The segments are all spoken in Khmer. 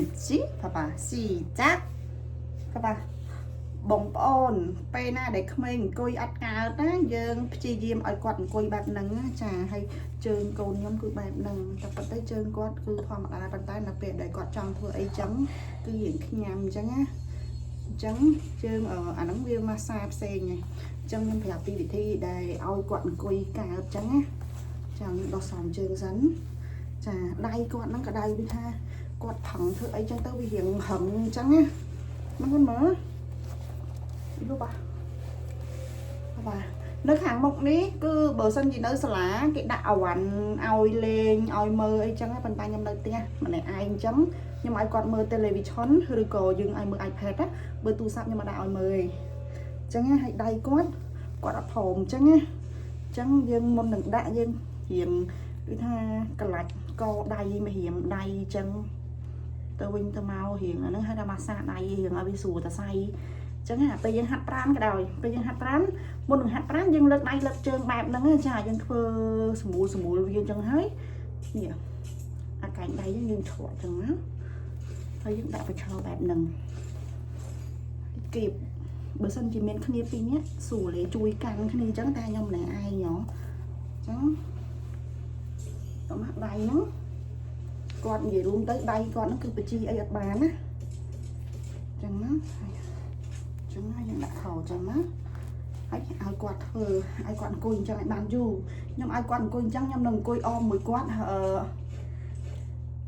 그렇지. 봐봐. 시작. 봐봐. បងប្អូនពេលណាដែលក្មេងអង្គុយអត់កើតណាយើងព្យាយាមឲ្យគាត់អង្គុយបែបហ្នឹងណាចាហើយជើងកូនខ្ញុំគឺបែបហ្នឹងតែប៉ុន្តែជើងគាត់គឺធម្មតាប៉ុន្តែនៅពេលដែលគាត់ចង់ធ្វើអីចឹងគឺរៀងខ្ញាំអញ្ចឹងណាអញ្ចឹងជើងអាហ្នឹងវាម៉ាស្សាផ្សេងហ្នឹងអញ្ចឹងខ្ញុំប្រាប់ពីវិធីដែលឲ្យគាត់អង្គុយកើតអញ្ចឹងណាចាខ្ញុំដោះសំជើងសិនចាដៃគាត់ហ្នឹងក៏ដៃវាថាគាត់ផឹងធ្វើអីចឹងទៅវារៀងហឹងអញ្ចឹងណាមកមើល 이거 봐. បាទនៅខាងមុខនេះគឺបើសិនជានៅសាលាគេដាក់អវ៉ាន់ឲ្យលេងឲ្យមើលអីចឹងប៉ុន្តែខ្ញុំនៅផ្ទះម្នាក់ឯងអញ្ចឹងខ្ញុំឲ្យគាត់មើល television ឬក៏យើងឲ្យមើល iPad ណាបើទូរស័ព្ទខ្ញុំមិនដាក់ឲ្យមើលទេអញ្ចឹងណាឲ្យដៃគាត់គាត់អត់ព្រមអញ្ចឹងណាអញ្ចឹងយើងមុននឹងដាក់យើងរៀងដូចថាកលាច់កដៃមករៀមដៃអញ្ចឹងទៅវិញទៅមករៀងអាហ្នឹងហៅថាម៉ាសាដៃរៀងឲ្យវាស្រួលតសៃ ចឹងណាពេលយើងហាត់ប្រាណក៏ដោយពេលយើងហាត់ប្រាណមុននឹងហាត់ប្រាណយើងលើកដៃលើកជើងបែបហ្នឹងណាចាយើងធ្វើស្មូលស្មូលវាចឹងហើយនេះអាកែងដៃយើងយើងឆក់ចឹងណាហើយយើងដាក់បញ្ឈរបែបហ្នឹងគៀបបើសិនជាមានគ្នាពីរនាក់ស្រួលទេជួយកាន់គ្នាចឹងតែខ្ញុំម្នាក់ឯងហ៎ចឹងតោះមកដៃហ្នឹងគាត់និយាយរួមទៅដៃគាត់ហ្នឹងគឺបជីអីអត់បានណាចឹងណាហើយ ចឹងហើយយើងដាក់ខោចឹងណាហើយឲ្យគាត់ធ្វើឲ្យគាត់អង្គុយអញ្ចឹងឲ្យបានយូរខ្ញុំឲ្យគាត់អង្គុយអញ្ចឹងខ្ញុំនឹងអង្គុយអមមួយគាត់អឺ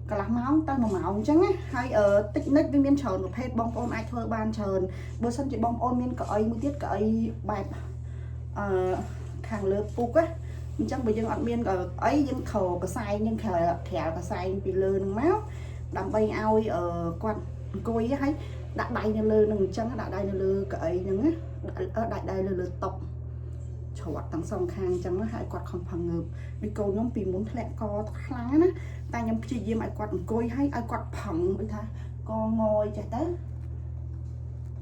កន្លះម៉ោងទៅ1ម៉ោងអញ្ចឹងណាហើយអឺតិចនិចវាមានច្រើនប្រភេទបងប្អូនអាចធ្វើបានច្រើនបើសិនជាបងប្អូនមានកៅអីមួយទៀតកៅអីបែបអឺខាងលើពុកណាអញ្ចឹងបើយើងអត់មានកៅអីយើងក្រកសែងយើងក្រក្រាលកសែងពីលើនឹងមកដើម្បីឲ្យអឺគាត់អង្គុយហើយ ដាក់ដៃនៅលើនឹងអញ្ចឹងដាក់ដៃនៅលើកៅអីហ្នឹងណាដាក់ដៃនៅលើតុច្រត់ទាំងសងខាងអញ្ចឹងណាហើយគាត់ខំផឹងងើបដូចកូនខ្ញុំពីមុនធ្លាក់កខ្លាំងណាតែខ្ញុំព្យាយាមឲ្យគាត់អង្គុយហើយឲ្យគាត់ផឹងដូចថាកងយចេះទៅ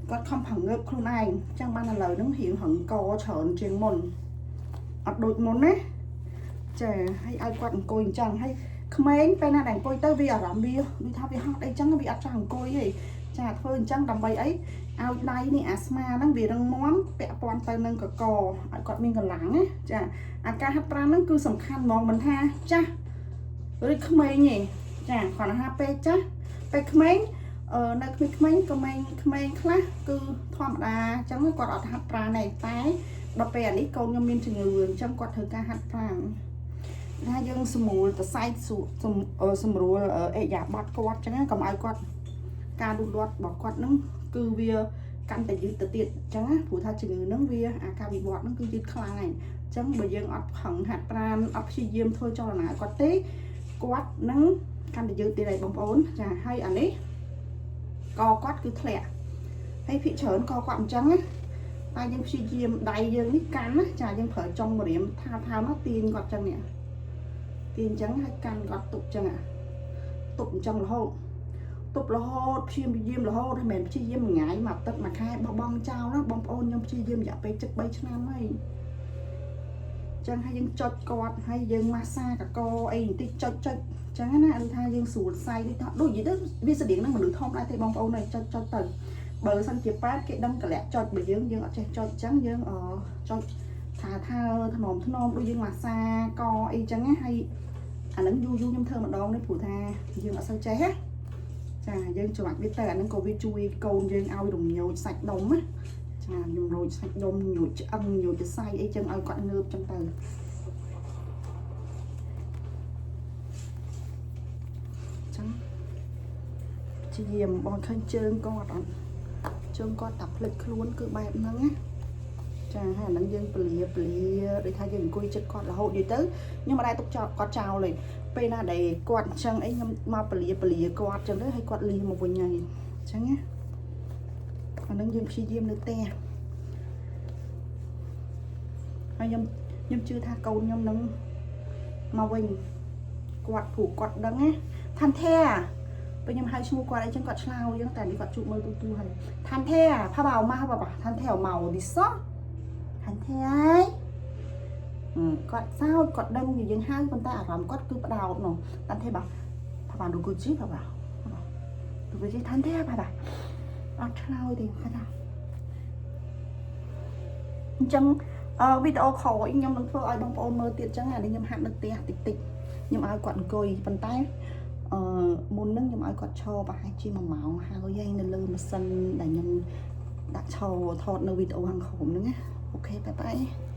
គាត់ខំផឹងងើបខ្លួនឯងអញ្ចឹងបានឥឡូវហ្នឹងរៀងរឹងកច្រើនជាងមុនអត់ដូចមុនណាចាហើយឲ្យគាត់អង្គុយអញ្ចឹងហើយក្មេងពេលណាដែលអង្គុយទៅវាអារម្មណ៍វាដូចថាវាហត់អីចឹងវាអត់ចង់អង្គុយទេ ចាធ្វើអញ្ចឹងដើម្បីអីឲ្យដៃនេះអាស្មាហ្នឹងវារឹងមាំពាក់ព័ន្ធទៅនឹងកកឲ្យគាត់មានកម្លាំងណាចាអាការហាត់ប្រាណហ្នឹងគឺសំខាន់ហ្មងមិនថាចាស់ឬក្មេងទេចាគ្រាន់តែថាពេលចាស់ពេលក្មេងអឺនៅក្មេងៗក្មេងក្មេងខ្លះគឺធម្មតាអញ្ចឹងគាត់អត់ហាត់ប្រាណទេតែដល់ពេលអានេះកូនខ្ញុំមានជំងឺអញ្ចឹងគាត់ត្រូវការហាត់ប្រាណថាយើងស្មូលតសៃស្រួលអេយ៉ាបត់គាត់អញ្ចឹងកុំឲ្យគាត់ ការលូតលាស់របស់គាត់ហ្នឹងគឺវាកាន់តែយឺតទៅទៀតអញ្ចឹងណាព្រោះថាជំងឺហ្នឹងវាអាការវិវត្តហ្នឹងគឺយឺតខ្លាំងហើយអញ្ចឹងបើយើងអត់ខឹងហាត់ប្រាណអត់ព្យាយាមធ្វើចលនាឲ្យគាត់ទេគាត់នឹងកាន់តែយឺតទៀតហើយបងប្អូនចាហើយអានេះកគាត់គឺធ្លាក់ហើយភាកច្រើនកគាត់អញ្ចឹងណាតែយើងព្យាយាមដៃយើងនេះកាន់ណាចាយើងប្រើចុងម្រាមថាថាមកទាញគាត់អញ្ចឹងនេះទាញអញ្ចឹងហើយកាន់គាត់ទុកអញ្ចឹងអាទុកអញ្ចឹងរហូត ទប់រហូតព្យាយាមរហូតហើយមិនមែនព្យាយាមមួយថ្ងៃមួយទឹកមួយខែបោះបង់ចោលណាបងប្អូនខ្ញុំព្យាយាមរយៈពេលជិត3ឆ្នាំហើយចឹងហើយយើងចុចគាត់ហើយយើងម៉ាស្សាកកអីបន្តិចចុចចុចចឹងណាដូចថាយើងស្រួលសៃដូចថាដូចនិយាយទៅវាស្តៀងនឹងមនុស្សធំដែរទេបងប្អូនហើយចុចចុចទៅបើសិនជាប៉ែតគេដឹងកលៈចុចបើយើងយើងអត់ចេះចុចចឹងយើងអចុចថាថាថ្នមថ្នមដូចយើងម៉ាស្សាកអីចឹងណាហើយអាហ្នឹងយូរយូរខ្ញុំធ្វើម្ដងនេះព្រោះថាយើងអត់សូវចេះណា ចាយើងច្របាច់វាទៅអាហ្នឹងក៏វាជួយកូនយើងឲ្យរំញោចសាច់ដុំណាចារំញោចសាច់ដុំញោចឆ្អឹងញោចសរសៃអីចឹងឲ្យគាត់ងើបចឹងទៅចឹងព្យាយាមបងឃើញជើងគាត់អត់ជើងគាត់តាផ្លិចខ្លួនគឺបែបហ្នឹងណាចាហើយអាហ្នឹងយើងពលាពលាដូចថាយើងអង្គុយចិត្តគាត់រហូតនិយាយទៅខ្ញុំមិនដែលទុកចោលគាត់ចោលទេ ពេលណាដែលគាត់អញ្ចឹងអីខ្ញុំមកពលាពលាគាត់អញ្ចឹងទៅឲ្យគាត់លីមកវិញហើយអញ្ចឹងណាអានឹងយើងព្យាយាមនៅផ្ទះហើយខ្ញុំខ្ញុំជឿថាកូនខ្ញុំនឹងមកវិញគាត់ព្រោះគាត់ដឹងណាឋានធាពេលខ្ញុំហៅឈ្មោះគាត់អីចឹងគាត់ឆ្លើយអញ្ចឹងតែនេះគាត់ជួបមើលទូទូហើយឋានធាផាបោម៉ាបាបាឋានធាមកឌីសឋានធាគាត់សោចគាត់ដឹងជាយើងហៅប៉ុន្តែអារម្មណ៍គាត់គឺផ្ដោតនោះតែទេបាទ 봐봐, 누구지? 봐봐. 봐봐. វាជិះថាទេបាទអត់ឆ្លើយទេគាត់ថាអញ្ចឹងអឺវីដេអូក្រោយខ្ញុំនឹងធ្វើឲ្យបងប្អូនមើលទៀតអញ្ចឹងអានេះខ្ញុំហាត់នៅផ្ទះតិចតិចខ្ញុំឲ្យគាត់អង្គុយប៉ុន្តែអឺមុនហ្នឹងខ្ញុំឲ្យគាត់ឈរប្រហែលជា1ម៉ោងហើយហើយនៅលើម៉ាស៊ីនដែលខ្ញុំដាក់ឈរថតនៅវីដេអូខាងក្រោមហ្នឹងណាOK, bye bye.